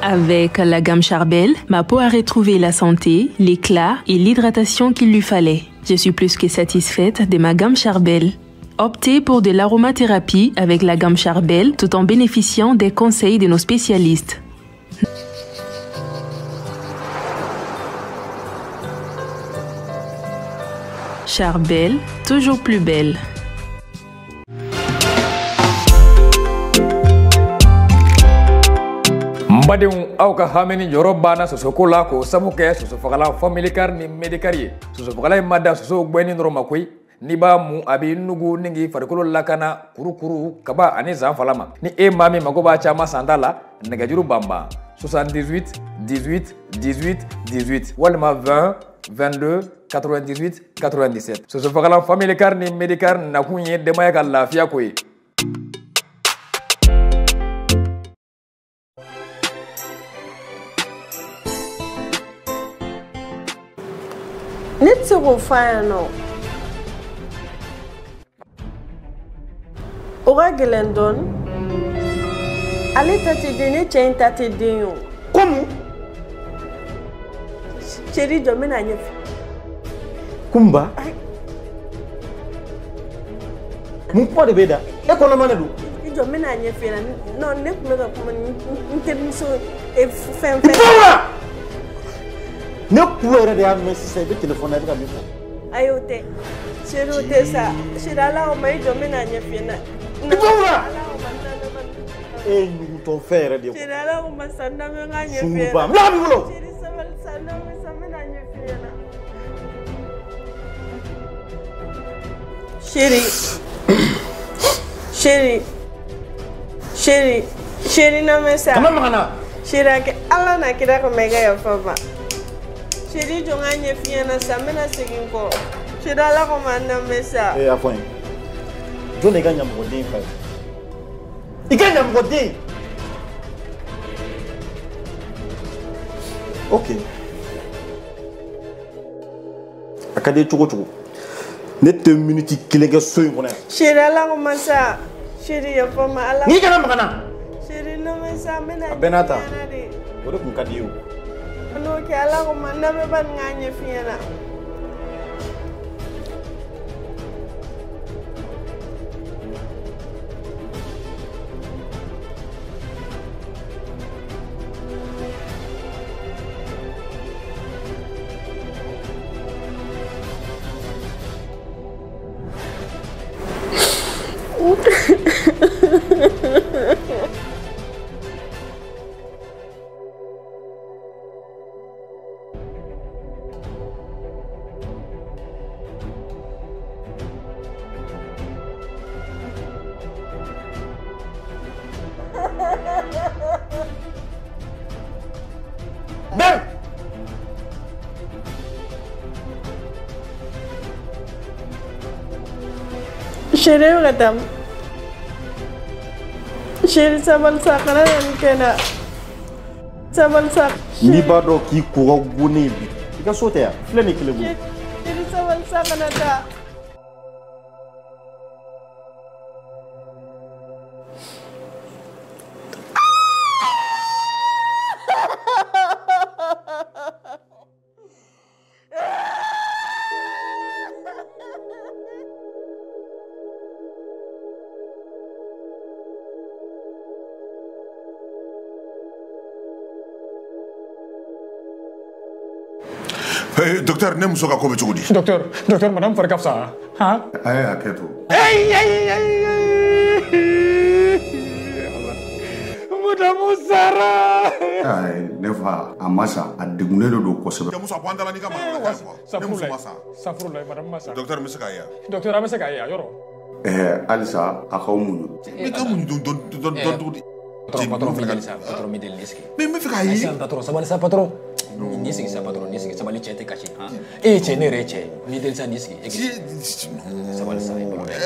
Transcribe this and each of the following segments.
Avec la gamme Charbel, ma peau a retrouvé la santé, l'éclat et l'hydratation qu'il lui fallait. Je suis plus que satisfaite de ma gamme Charbel. Optez pour de l'aromathérapie avec la gamme Charbel tout en bénéficiant des conseils de nos spécialistes. Charbel, toujours plus belle. Badenw aw ka hami ni jɔyɔrɔ banna sosoko la k'o sabu kɛ sosofagalan familikari ni medikari ye. Sosofagalan in ma dan sosow gɛnni dɔrɔn ma koyi, n'i b'a mun a b'i nugu ni k'i farikolo lakana kurukuru kaba ani zanfala ma. Ni e maa min mako b'a caman santa la, nɛgɛjuru banban 78 18 18 18 walima 20 22 98 97. Sosofagalan familikari ni medikari nakun ye denbaya ka lafiya ko ye. Ne tɛ se k'o f'a ɲɛna o. O ka gɛlɛn dɔɔni. Ale ta tɛ den, ne cɛ in ta tɛ den ye o. Komu? Chérie jɔ n bɛna ɲɛfɔ. Kunba? Mun kuma de b'e da? E kɔnɔma de don. I jɔ n bɛna ɲɛf'i ɲɛna. Non, ne tun bɛ ka kuma ni n terimuso fɛn fɛn. Ne kulo yɛrɛ de y'a mɛn sisan i bɛ telefɔni na i bɛ ka min fɔ. Ayi o tɛ. Chérie o tɛ sa. Chérie ala o ma i jɔ n bɛna ɲɛf'i ɲɛna. I bɔ wula! E ye ɲugutɔ fɛn yɛrɛ de ye. Chérie ala o ma sa n lamɛn n k'a ɲɛf'i ɲɛna. Sunguruba n bila b'i bolo. Chérie sabali sa n lamɛn sa n bɛna ɲɛf'i ɲɛna. Chérie. Chérie. Chérie. Chérie n lamɛn sa. Kana maga n na. Chérie a kɛ ala n'a kira kama i ka yafa n ma. Chérie jɔ n k'a ɲɛf'i ɲɛna sa n bɛna segin kɔ. Chérie ala kama n lamɛn sa. Ee a fɔ n ye. Jɔn de y'i ka ɲamɔgɔden fa ye? I ka ɲamɔgɔden! Ok. A ka di i ye cogo o cogo. Ne tɛ miniti kelen kɛ so in kɔnɔ yan. Chérie ala kama sa. Chérie yafa n ma ala. N'i kana maga n na. Chérie n lamɛn sa n bɛna A bɛɛ n'a ta. ɲɛf'i ɲɛna de. O de tun ka di i ye o. N'o kɛ ala kama n lamɛn bani n k'a ɲɛf'i ɲɛna. Ben! Chérie bɛ ka taa min? Chérie sabali sa kana na nin kɛ n na. Sabali sa. N'i b'a dɔn k'i ko ka go ne ye bi, i ka so tɛ yan, filɛ nin kelen bolo. Chérie sabali sa kana taa. Docteur, ne muso ka ko bɛ cogo di? Docteur, docteur, madame fari ka fisa han? A ye hakɛ to. Ayi ayi ayi madame sara. Ayi ne fa a ma sa, a degunnen de don kosɛbɛ. Cɛ Musa bɔ an da la n'i ka manamanakan ye quoi. Ne muso ma sa. Safurulayi madame ma sa. Docteur n bɛ se k'a ye wa? Docteur an bɛ se k'a ye a yɔrɔ. Ɛɛ halisa a k'aw muɲu. Ne ka muɲu dɔn dɔn dɔn cogo di? Patron, patron, mi deli sa, patron, mi deli, nin sigi. Mais n bɛ fɛ k'a ye. Sisan patron, sabali sa patron. Nin sigi sa patron, nin sigi, sabali cɛ tɛ kasi. E ye cɛ, ne yɛrɛ ye cɛ. N'i deli sa, nin sigi. Sabali sa, i bolo dɛ.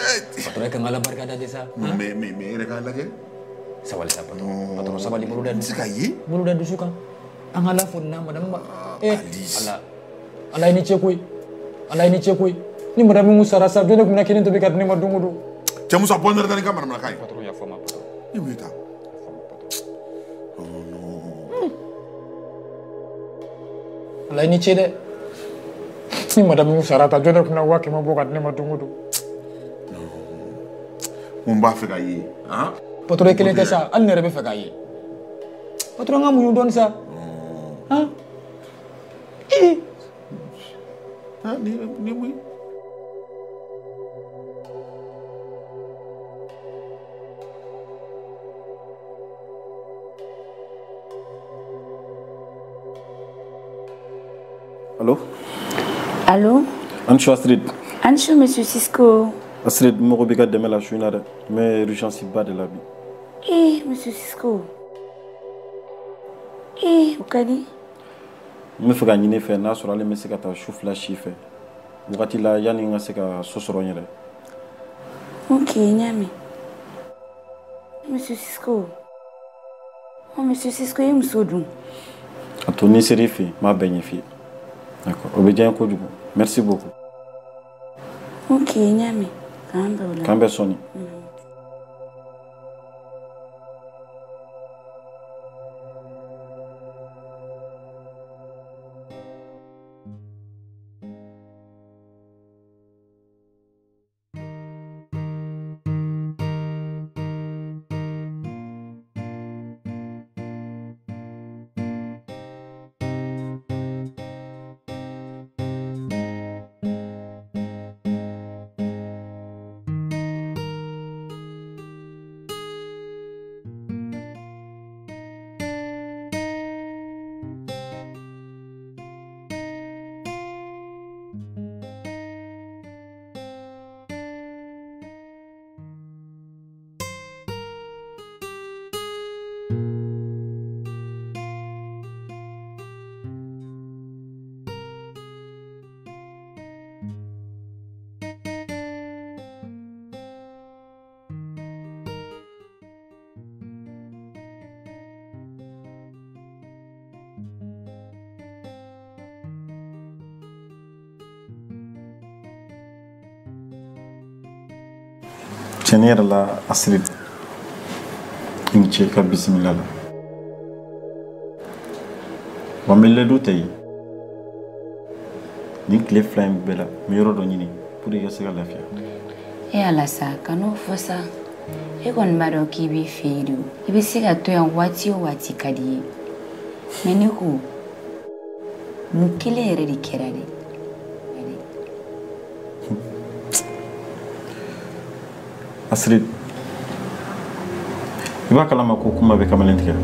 Patron, e kan ka Ala barika da de sa. Mais mais mais e yɛrɛ k'a lajɛ. Sabali sa patron, patron sabali bolo da. N tɛ se k'a ye. Bolo da dusu kan. An ka Ala fo nin na madame ma. Eh, Ala. Ala i ni ce koyi. Ala i ni ce koyi. Ni madame mun sara sa, jɔn de tun bɛna kini tobi ka di ne ma don o don. Cɛ Musa bɔ n da la n'i ka manamanakan ye. Patron yafa n ma patron. Ne mun ye tan? Ala i ni ce dɛ. Ni madame sara ta jɔn de kunna 100 000 bɔ ka di ne ma don o don. Mun b'a fɛ ka ye han? Patron kelen tɛ sa, hali ne yɛrɛ bɛ fɛ k'a ye. Patron an ka muɲu dɔɔni sa. Han? Ee. Ni mun ye? Allô? Allô? Ancho Astrid. Ancho, monsieur Cisco. Astrid, mɔgɔ b'i ka dɛmɛ la su in na dɛ. N bɛ urgence ba de la bi. Eh, monsieur Cisco. Eh, o ka di? N bɛ fɛ ka ɲini fɛ n'a sɔrɔ ale bɛ se ka taa su 2 si fɛ. Wagati la yanni n ka se ka so sɔrɔ n yɛrɛ. Ok, n y'a mɛn. Monsieur Cisco. Oh, monsieur Cisco, e muso dun? A to ni ser'i fɛ yen, n b'a bɛɛ ɲɛf'i ye. D'accord, o bɛ diya n ye kojugu. Merci beaucoup. Ok, n y'a mɛn. K'an bɛn o la. K'an bɛn sɔɔni. Tiɲɛ yɛrɛ la Astrid, i ni ce i ka bisimila la. Wa n bɛ layidu ta i ye. Nin tile 2 in bɛɛ la, n bɛ yɔrɔ dɔ ɲini pour i ka se ka lafiya. E Ala sa, kan'o fɔ sa. E kɔni b'a dɔn k'i b'i fɛ yen de o. I bɛ se ka to yan waati o waati ka di i ye. Mais ne ko, mun kelen yɛrɛ de kɛra dɛ? Astrid, i b'a kalama ko kuma bɛ kamalen tigɛ.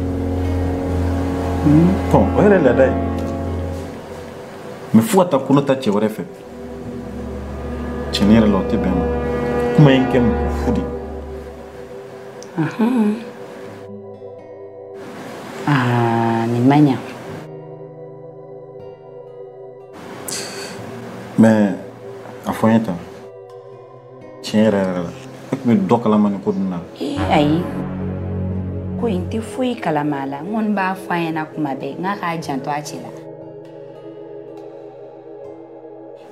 Bon, o yɛrɛ ye laada ye. Mais fo ka taa kɔnɔ ta cɛ wɛrɛ fɛ. Tiɲɛ yɛrɛ la o tɛ bɛn ma. Kuma in kɛ mɔgɔ fu de. Aa, nin ma ɲa. Mais a fɔ n ye tan. Tiɲɛ yɛrɛ yɛrɛ la. E tun bɛ dɔ kalama nin ko ninnu na. Ee ayi. Ko in tɛ foyi kalama a la. N kɔni b'a fɔ a ɲɛna kuma bɛɛ n k'a k'a janto a cɛ la.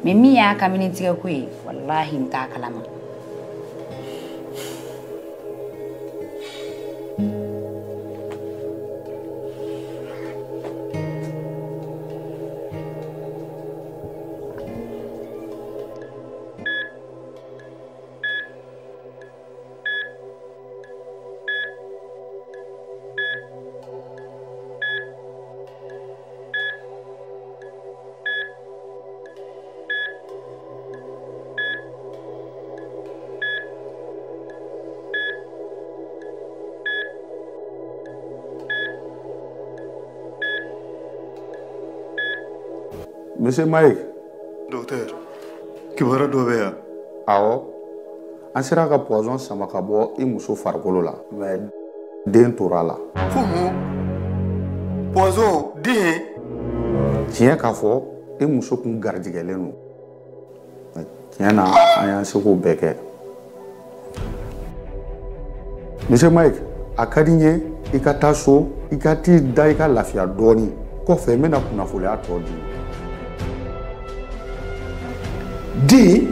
Mais min y'a kamalen ko ye, walahi n t'a kalama. Monsieur Mike. Docteur, kibaruya dɔ bɛ yan. Awɔ, an sera ka poison sama ka bɔ i muso farikolo la, mais den tora a la. Ko mun? Poison den? Tiɲɛ k'a fɔ, i muso kun garijɛgɛlen don. Tiɲɛ na, an y'an seko bɛɛ kɛ. Monsieur Mike, a ka di n ye i ka taa so, i ka t'i da i ka lafiya dɔɔni. Kɔfɛ n bɛna kunnafoniya tɔ d'i ma. Di,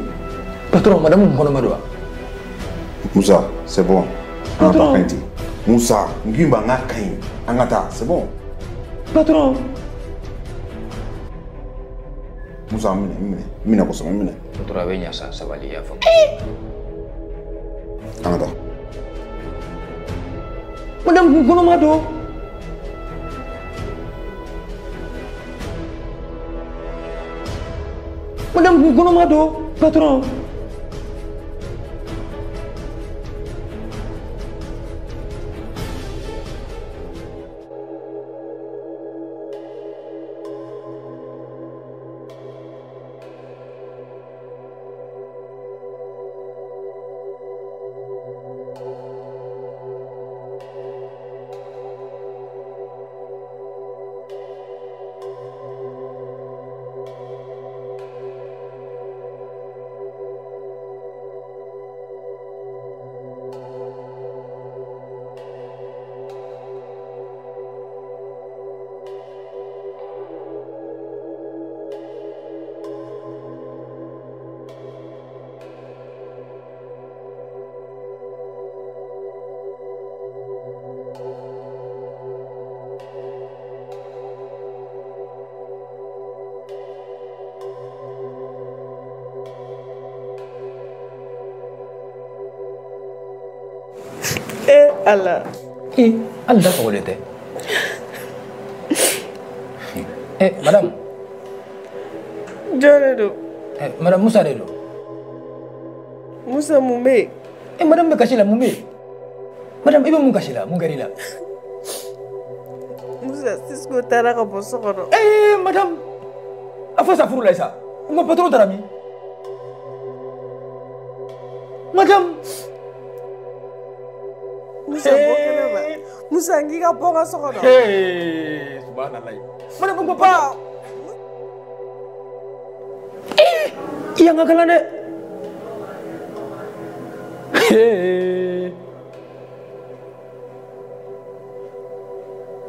patron, madame kɔnɔma don wa? Moussa, c'est bon. Patron. Moussa, n k'i ma n k'a ka ɲi. An ka taa, c'est bon. Patron. Musa n minɛ n minɛ kosɛbɛ n minɛ. Patron a bɛ ɲa sa sabali i y'a faamu. An ka taa. Madame kun kɔnɔma don. Madame kun kɔnɔma don patron. Ala. Eh, hali da sɔgɔlen tɛ. Eh, madame. Jɔn de don? Eh, madame Musa de don. Musa mun bɛ yen? Eh, madame bɛ kasi la mun bɛ yen? Madame i bɛ mun kasi la? Mun kɛra i la? Musa, Cisco taara ka bɔ so kɔnɔ. Eh, madame. A fɔ sa furu la sa. N ko patron taara min? Madame. Musa bɔ kɛnɛ ma. Musa n k'i ka bɔ n ka so kɔnɔ. Hey, subhanallah. Madame ko pa. Eh, i y'an ka kalan dɛ. Hey.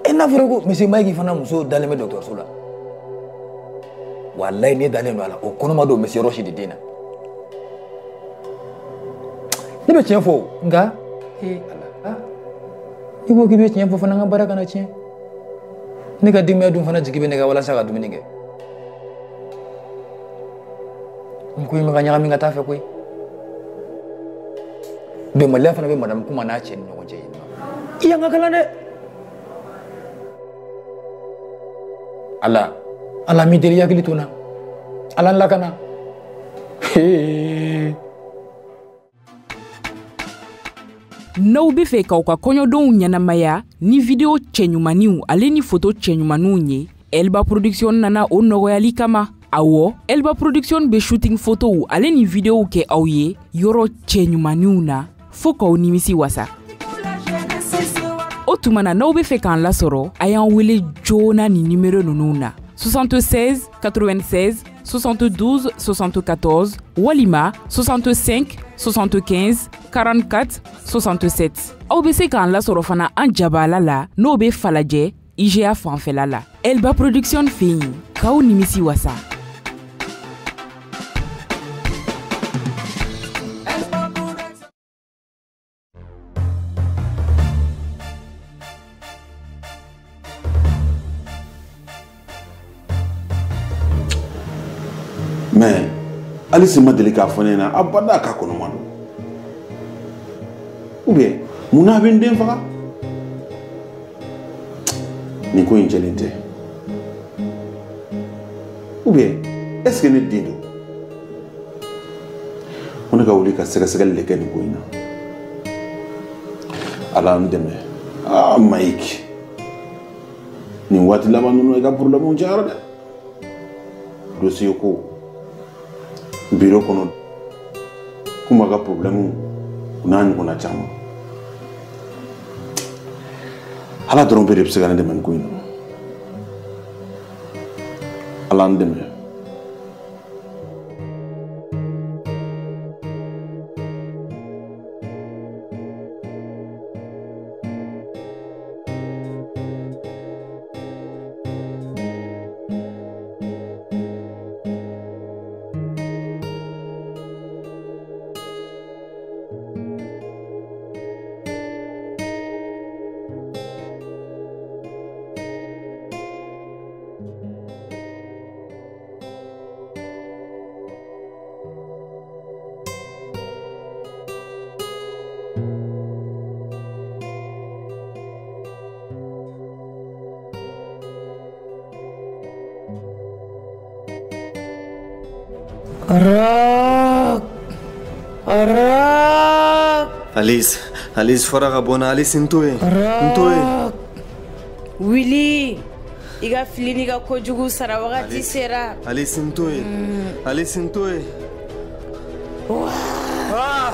E n'a fɔra ko monsieur Mike fana muso dalen bɛ dɔgɔtɔrɔso la. Walayi ne dalen don a la o kɔnɔma don monsieur Roche de den na. Ne bɛ tiɲɛ fɔ o nka ee Ala. I ko k'i bɛ tiɲɛ fɔ fana n ka baara kana tiɲɛ. Ne ka denbaya dun fana jigi bɛ ne kan walasa ka dumuni kɛ. N ko in bɛ ka ɲagami ka taa fɛ koyi. Bɛnbaliya fana bɛ madame Kuma n'a cɛ ni ɲɔgɔn cɛ yen nɔ. I y'an ka kalan dɛ. Ala, Ala m'i deli i hakili to n na. Ala n lakana. Hee. N'aw bɛ fɛ k'aw ka kɔɲɔdenw ɲɛnamaya ni video cɛɲumaninw ale ni foto cɛɲumaninw ye, Elba Production nana o nɔgɔyali kama. Awɔ, Elba Production bɛ shooting photow ale ni videow kɛ aw ye yɔrɔ cɛɲumaninw na fo k'aw nimisi wasa. O tuma na n'aw bɛ fɛ k'an lasɔrɔ, a y'an wele joona nin nimero ninnu na: 76 96 72 74 walima 65 75 44 67. Aw bɛ se k'an lasɔrɔ fana an jabaala la n'o bɛ Falajɛ IGA fanfɛla la. Elba Production fɛ yen k'aw nimisi wasa. Mais Alice ma deli k'a fɔ ne ɲɛna abada k'a kɔnɔma don. Ou bien mun n'a bɛ n den faga? Nin ko in jɛlen tɛ. Ou bien est-ce que ne den don? Ko ne ka wuli ka sɛgɛsɛgɛli de kɛ nin ko in na. Ala n dɛmɛ. Ah Mike, nin waati laban ninnu i ka problème cayara dɛ. Dossier ko, bureau kɔnɔ, Kuma ka problème o n'a ɲɔgɔnna caman. Ala dɔrɔn bɛ de bɛ se ka ne dɛmɛ nin ko in na. Ala n dɛmɛ. Rock! Rock! Alice, Alice fara ka bɔ n na, Alice n to yen, n to yen. Willy, i ka fili n'i ka kojugu sara wagati sera. Alice n to yen, Alice n to yen. Ah!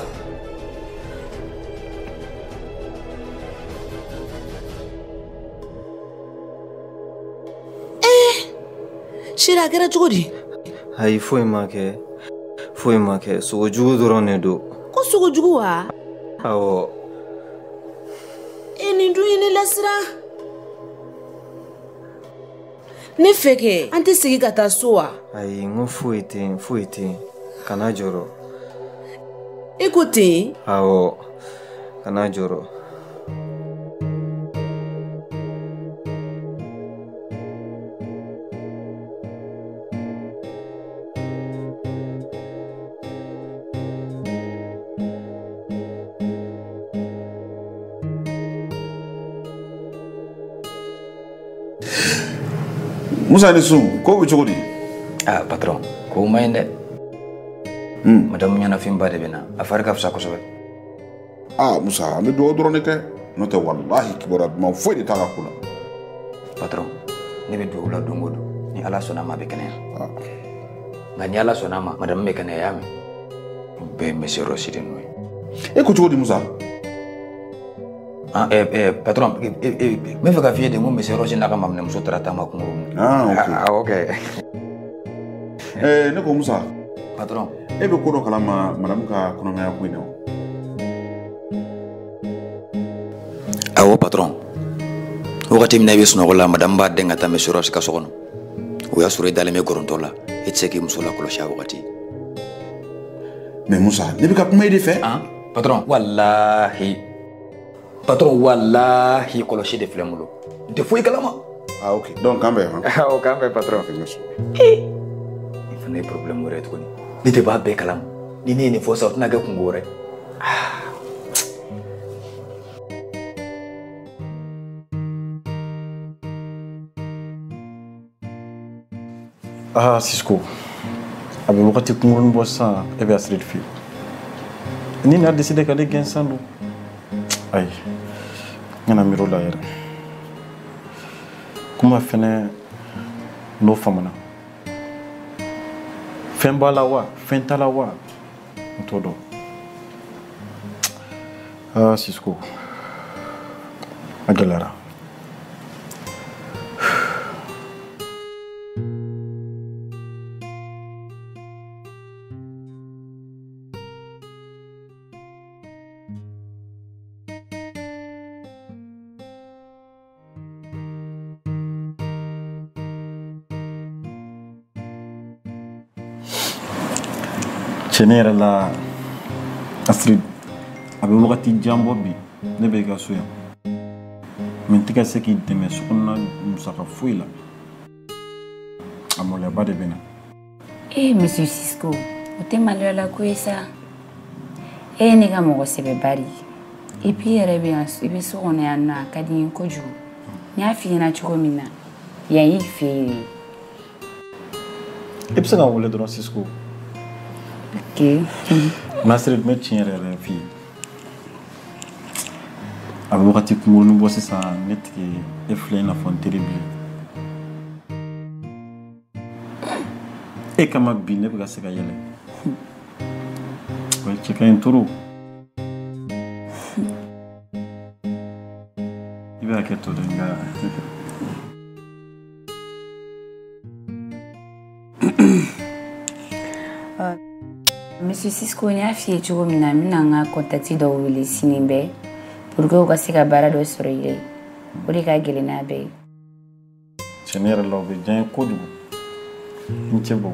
Chérie, a kɛra cogo di? Ayi, foyi ma kɛ, foyi ma kɛ, sogojugu dɔrɔn de don. Ko sogojugu wa? Awɔ. E nin dun ye ne lasiran. Ne fɛ kɛ, an tɛ segin ka taa so wa? Ayi, n ko foyi tɛ yen, foyi tɛ yen. Kana jɔrɔ. E ko ten? Awɔ, kana jɔrɔ. Musa ni sun ko bɛ cogo di? Ah patron, ko ma ɲi dɛ. Madame ɲɛnafinba de bɛ na, a fari ka fisa kosɛbɛ. Ah Musa, an bɛ dugawu dɔrɔn de kɛ, n'o tɛ walahi kibaruya duman foyi de t'a ka ko la. Patron, ne bɛ dugawu la don o don, ni Ala sɔnna a ma a bɛ kɛnɛya. Nka ni Ala sɔnna a ma, madame bɛ kɛnɛya, y'a mɛn? O bɛɛ ye monsieur Rossi de nɔ ye. E ko cogo di Musa? Ah, patron, n bɛ fɛ ka f'i ye de, n ko monsieur Rossi n'a ka maminɛmuso taara taama kungo. Ah, ok. Ah, ok. Ne ko Musa. Patron. E bɛ ko dɔ kalama madame ka kɔnɔmaya ko in na wa? Awɔ patron. Wagati min na i bɛ sunɔgɔ la, madame b'a den ka taa monsieur Rossi ka so kɔnɔ. O y'a sɔrɔ e dalen bɛ gɔrɔntɔ la, e tɛ se k'i muso lakɔlɔsi a wagati. Mais Musa, ne bɛ ka kuma e de fɛ. Ah, patron, walahi. Patron, wallahi kɔlɔsi de filɛ n bolo. N tɛ foyi kalama. Ah ok, donc k'an bɛn han. Awɔ, k'an bɛn patron. Nin fana ye problème wɛrɛ ye tuguni. Ne de b'a bɛɛ kalama. Ni ne ye nin fɔ sisan, o tɛna kɛ kungo wɛrɛ ye. Ah Cisco, a bɛ wagati kunkurunin bɔ sisan, e bɛ Astrid fɛ yen. Ni n'a décidé k'ale gɛn sisan dun? Ayi, n kana miiri o la yɛrɛ. Kuma fɛnɛ n'o faamuna. Fɛn b'a la wa, fɛn t'a la wa, n t'o dɔn. Ah Cisco, a gɛlɛyara. Tiɲɛ yɛrɛ la Astrid, a bɛ wagati jan bɔ bi ne bɛ i ka so yan, mɛ n tɛ ka se k'i dɛmɛ sokɔnɔna musaka foyi la, a maloyaba de bɛ na. Ee monsieur Cisco, o tɛ maloya la ko ye sa. E ye ne ka mɔgɔ sɛbɛba de ye. Et puis i yɛrɛ bɛ yan, i bɛ so kɔnɔ yan nɔ, a ka di n ye kojugu. N y'a f'i ɲɛna cogo min na, yan y'i fɛ yen de ye. E bɛ se ka n wele dɔrɔn Cisco. Ok. Nasiri, n bɛ tiɲɛ yɛrɛ yɛrɛ f'i ye. A bɛ wagati kunkurunin bɔ sisan, ne tigɛ e filɛ i n'a fɔ n teri bilen. E kama bi ne bɛ ka se ka yɛlɛ. O ye cɛ ka ɲi trop. I bɛ hakɛ to dɛ nka. Monsieur Cisco, n y'a f'i ye cogo min na, n bɛna n ka contact dɔw wele sini bɛɛ pour que u ka se ka baara dɔ sɔrɔ i yɛrɛ ye. O de ka gɛlɛn n'a bɛɛ ye. Tiɲɛ yɛrɛ la o bɛ diya n ye kojugu. N cɛ bɔ.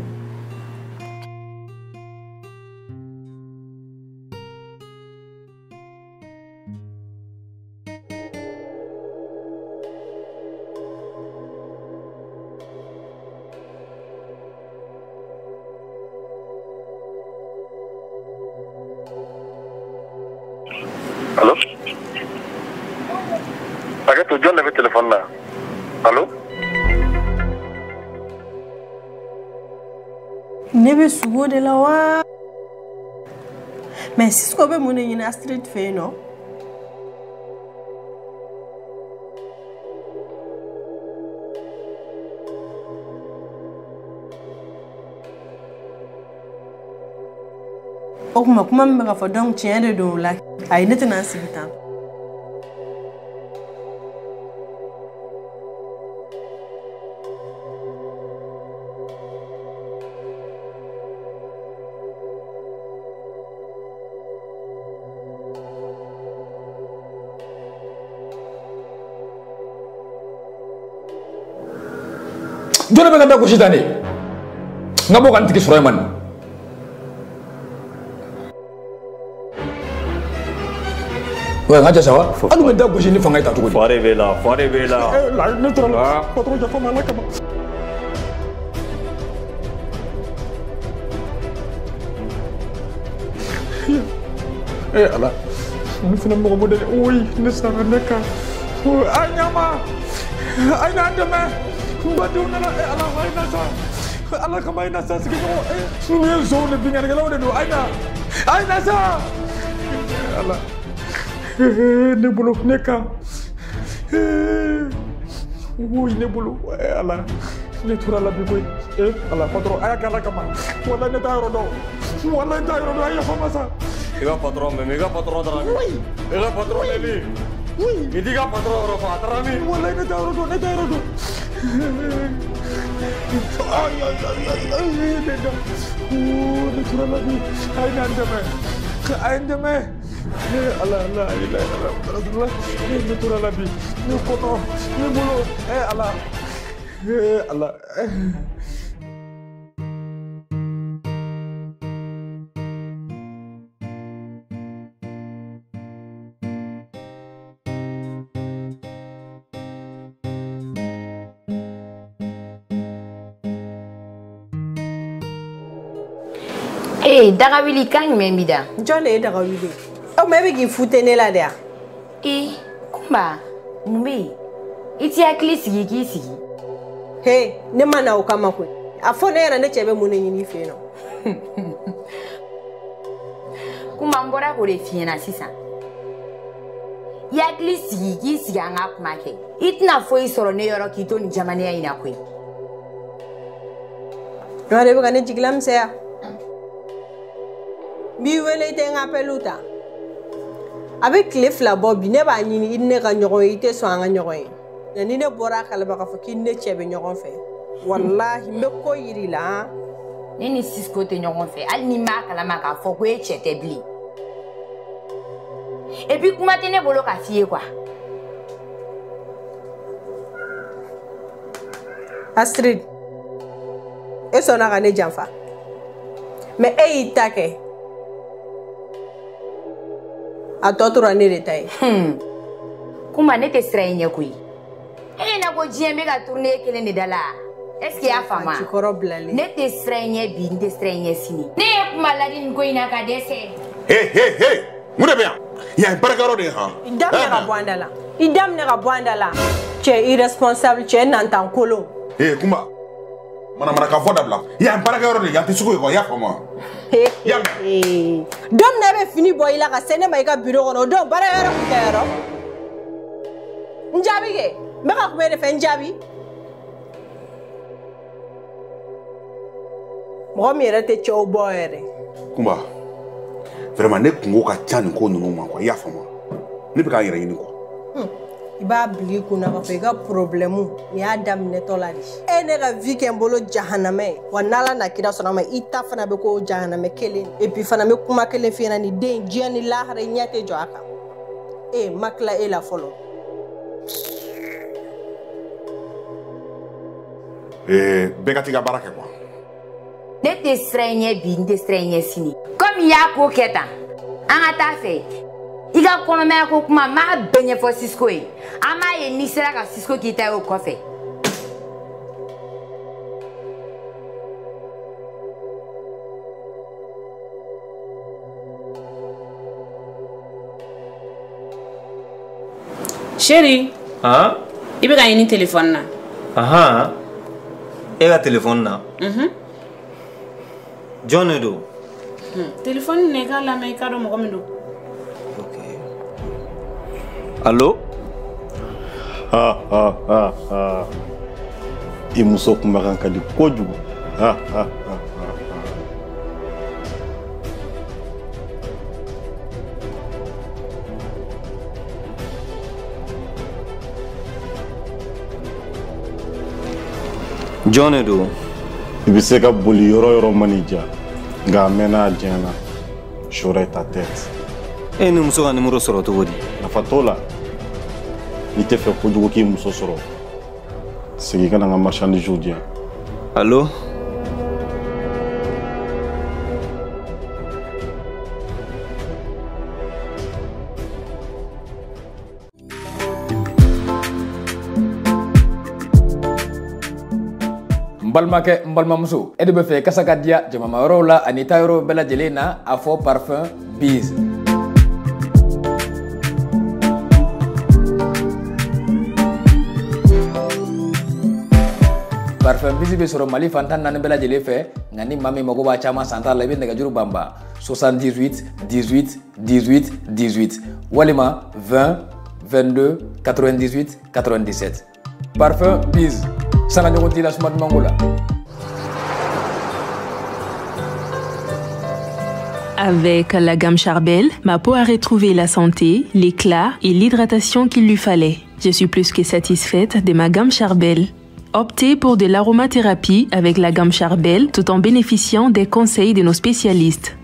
Allo? Hakɛ to, jɔn de bɛ téléphone na? Allo? Ne bɛ sugo de la wa? Mais Cisco bɛ mun de ɲini Astrid fɛ yen nɔ? O kuma kuma min bɛ ka fɔ donc tiɲɛ de don o la. Ayi, ne tɛna n sigi tan. Jɔn bɛ ka da gosi tan de? N ka bɔ ka n tigi sɔrɔ yen man. Ouais, n ka cɛ ça va? Hali bɛ da gosi ni fanga ye ta cogo di? Fa de b'e la, fa de b'e la. Ne tora la, patron yafa n ma Ala kama. Eh Ala, ne fana mɔgɔ modèle, oyi, ne sara ne kan. A ɲama, a ye n'an dɛmɛ. N badenw nana, eh Ala, a ye na sa. Ala kama a ye na sa, sigiɲɔgɔn. Eh, ninnu ye nsonw de, binkannikɛlaw de don, a ye na. A ye na sa. Ala. Ne bolo, ne kan. Woyi, ne bolo, Ala. Ne tora la bi koyi. Eh Ala, patron, a y'a kɛ Ala kama. Walayi ne t'a yɔrɔ dɔn. Walayi n t'a yɔrɔ dɔn, a ye yafa n ma sa. I ka patron mɛmɛ, i ka patron taara min? I ka patron bɛ min? I t'i ka patron yɔrɔ fɔ, a taara min? Walayi ne t'a yɔrɔ dɔn, ne t'a yɔrɔ dɔn. Ayi, ayi, ayi, ayi, ne da. Ne tora la bi. A ye n'an dɛmɛ. A ye n dɛmɛ. Ala, ala, ala, ala, ne tora la bi. Ne kɔnɔ, ne bolo, Ala. Ala. Ee, dagawuli kan jumɛn b'i da? Jɔn de ye dagawuli ye? O tuma e bɛ k'i fute ne la de wa? Ee, Kunba, mun bɛ yen? I t'i hakili sigi k'i sigi. He, ne ma na o kama koyi. A fɔ ne ɲɛna ne cɛ bɛ mun de ɲini i fɛ yen nɔ? Kunba, n bɔra k'o de f'i ɲɛna sisan. I hakili sigi k'i sigi an ka kuma kɛ. I tɛna foyi sɔrɔ ne yɔrɔ k'i to nin jamanaya in na koyi. Yɔrɔ de bɛ ka ne jigila misɛnya. N b'i wele i tɛ n ka appel ta. A bɛ tile 2 bɔ bi, ne b'a ɲini i ni ne ka ɲɔgɔn ye, i tɛ sɔn an ka ɲɔgɔn ye. Nka ni ne bɔra a kalama k'a fɔ k'i ni ne cɛ bɛ ɲɔgɔn fɛ, walahi n bɛ ko yir'i la. Ne ni Cisco tɛ ɲɔgɔn fɛ, hali ni n b'a kalama k'a fɔ ko e cɛ tɛ bilen. Et puis kuma tɛ ne bolo k'a f'i ye quoi. Astrid, e sɔnna ka ne janfa. Mais e y'i ta kɛ. A tɔ tora ne de ta ye. Kunba, ne tɛ siran i ɲɛ koyi. E ɲɛna ko diɲɛ bɛ ka tourner e kelen de da la. Est ce que i y'a faamu wa? Cikɔrɔ bilalen. Ne tɛ siran i ɲɛ bi, n tɛ siran i ɲɛ sini. Ne ye kuma ladi nin ko in na ka dɛsɛ. He he he, mun de bɛ yan? Yan ye baarakɛyɔrɔ de ye han. I da minɛ ka bɔ an da la. I da minɛ ka bɔ an da la. Cɛ irresponsable, cɛ nantankolon. Ee Kunba, manamanakan fɔ dabila. Yan ye baarakɛyɔrɔ de ye, yan tɛ sugu ye quoi, i y'a faamu wa? Don min na e bɛ fini bɔ i la ka se ne ma i ka bureau kɔnɔ, o don baarakɛyɔrɔ tun tɛ yɔrɔ. N jaabi kɛ, n bɛ ka kuma e de fɛ, n jaabi. Mɔgɔ min yɛrɛ tɛ cɛw bɔ yɛrɛ. Kunba, vraiment ne kungo ka ca nin ko ninnu ma quoi, i y'a faamu wa? Ne bɛ k'an yɛrɛ ɲini quoi. I b'a bila i kunna k'a fɔ i ka problème nin y'a daminɛtɔ la de. E ne ka vie kɛ n bolo jahanamɛ ye, wa n'Ala na kira sɔnna ma, i ta fana bɛ k'o jahanamɛ kelen. Et puis fana n bɛ kuma kelen f'i ɲɛna, nin den diɲɛ ni lahara i ɲɛ tɛ jɔ a kan. E ma tila e la fɔlɔ. Bɛɛ ka t'i ka baara kɛ quoi. Ne tɛ siran i ɲɛ bi, n tɛ siran i ɲɛ sini. Komi i y'a ko kɛ tan, an ka taa fɛ. I ka kɔnɔmaya ko kuma, n b'a bɛɛ ɲɛfɔ Cisco ye. An b'a ye n'i sera ka Cisco k'i ta ye o kɔfɛ. Chéri. Han? I bɛ ka ɲini téléphone na. Ahan. E ka téléphone na? Mhm. Jɔn de don? Téléphone ne k'a lamɛn i k'a dɔn mɔgɔ min don. Ok. Allo? Ha ha ha ha. I muso kumakan ka di kojugu. Ha ha ha. Jɔn de don? I bɛ se ka boli yɔrɔ o yɔrɔ man'i diya, nka a mɛnna a janyana, j'aurai ta tête. E ye ne muso ka numéro sɔrɔ cogo di? Nafa t'o la. N'i tɛ fɛ kojugu k'i muso sɔrɔ, segin ka na n ka marchandise di yan. Allo? N balimakɛ, n balimamuso, e de bɛ fɛ kasa ka diya jamamayɔrɔw la ani taayɔrɔw bɛɛ lajɛlen na, a fɔ Parfum Biz. Parfum Biz bɛ sɔrɔ Mali fan 14 bɛɛ lajɛlen fɛ, nka ni maa min mago b'a caman san t'a la, i bɛ nɛgɛjuru banban 78 18 18 18 walima 20 22 98 97. Parfum Biz, sanga ɲɔgɔn t'i la suma duman ko la. Avec la gamme Charbel, ma peau a retrouvé la santé, l'éclat et l'hydratation qu'il lui fallait. Je suis plus que satisfaite de ma gamme Charbel. Optez pour de l'aromathérapie avec la gamme Charbel tout en bénéficiant des conseils de nos spécialistes.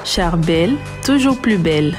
Charbel, toujours plus belle.